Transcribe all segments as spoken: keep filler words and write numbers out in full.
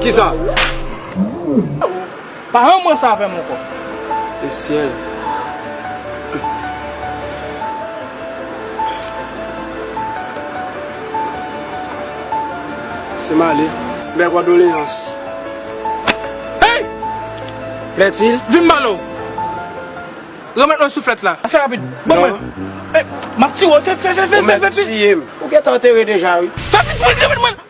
Kisa? Pa ranmwanse avè m ankò. Lesyèl. Se male. Bèl kondoleyans. Hey! Plètil. Vin m pale w. Remèt mwen souflèt la. Fè rapid. Ban mwen. Non. Eh, m ap tiye w. Fè, fè, fè, fè, fè, fè. Ou mèt tiye m. Ou gentan antere deja, wi. Fè vit, vit, remèt mwen.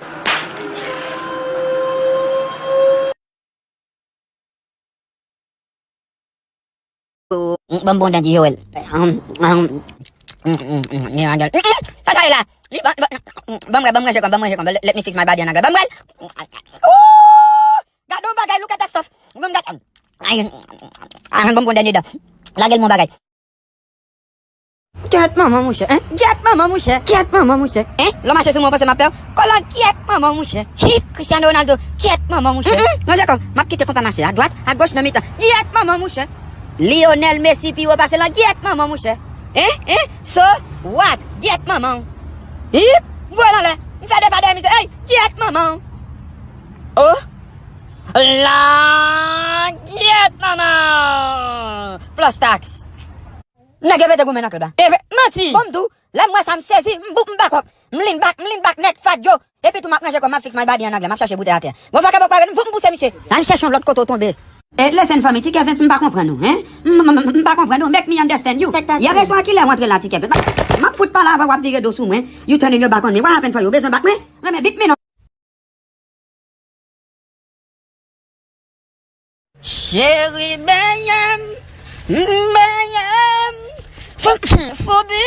Ban m bon dandi, Joel. Hum, hum, hum, hum, hum, hum, hum. Sa, sa ye la? Li, ban, ban, ban m wè, ban m ranje kòm, ban m ranje kòm. Let, let me fix my body and I go. Ban m wè. Ooh! Gade yon bagay, look at that stuff. Ban m gade. Ay, ay, ban m bon dènye dan. Lage l mon bagay. Gyèt manman mouche, en? Gyèt manman mouche. Gyèt manman mouche. En? Lè w mache sou mwen, w panse m ap pè w? Kòlò, gyèt manman mouche. Hip, Cristiano Ronaldo, gyèt manman mouche. Mm, mm, manje kòm, m ap kite konpa mache, adwat, agoch, nan mitan. Gyèt manman mouche. Lionel Messi pi wo pase lan, gyèt manman mouche. En? En? So what? Gyèt manman w. Hip, m voye l anlè. M fè de pa dèyè misye. Ey, gyèt manman w. Oh. La gyèt manman! Plus tax. Nèg yo pete goumen nan klèb la. Eve, manti! Bon, m di w, lè m wè sa, m sezi, m boup, m back up. M lean back, m lean back nèt, fat yo. Epi tou, m ap ranje kò m, m ap fix my body an anglè, m ap chache boutèy atè. Bon, vakabon parèt, m boup, m pouse misye. Al chèche yon lòt kote w tonbe. E, listen, fanmi, Ti Kevens, m pa konprann ou, en? M, m, m, m pa konprann ou, make me understand you. Yè swa kilè w antre la, Ti Kevens? M ap fout pale avè w, w ap vire do sou mwen. You turning your back on me. What happened for you? Ou bezwen back mwen? Renmen beat me non. Cheri, benyen m, benyen m, fou-, foubi,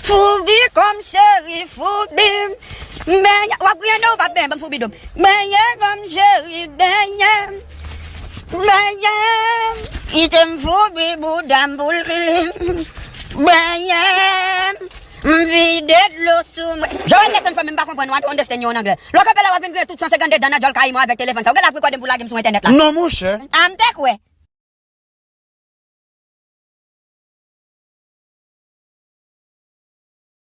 foubi kòm cheri, foubi m, benyen, w ap griyen non, w p ap benyen, ban m foubi do m, benyen kòm cheri, benyen m, benyen m, kite m foubi bouda m pou l klin, benyen m, m vide dlo sou mwen. Joel, listen for me, m pa konprann ou, I don't understand you an anglè. Lè w kanpe la, w ap vin griyen tout san senkannde dan nan djòl kayi mwen avèk telefòn sa. Ou genlè ap rekòde m pou lage m sou entènèt la. Non, monchè. A, m te kwè.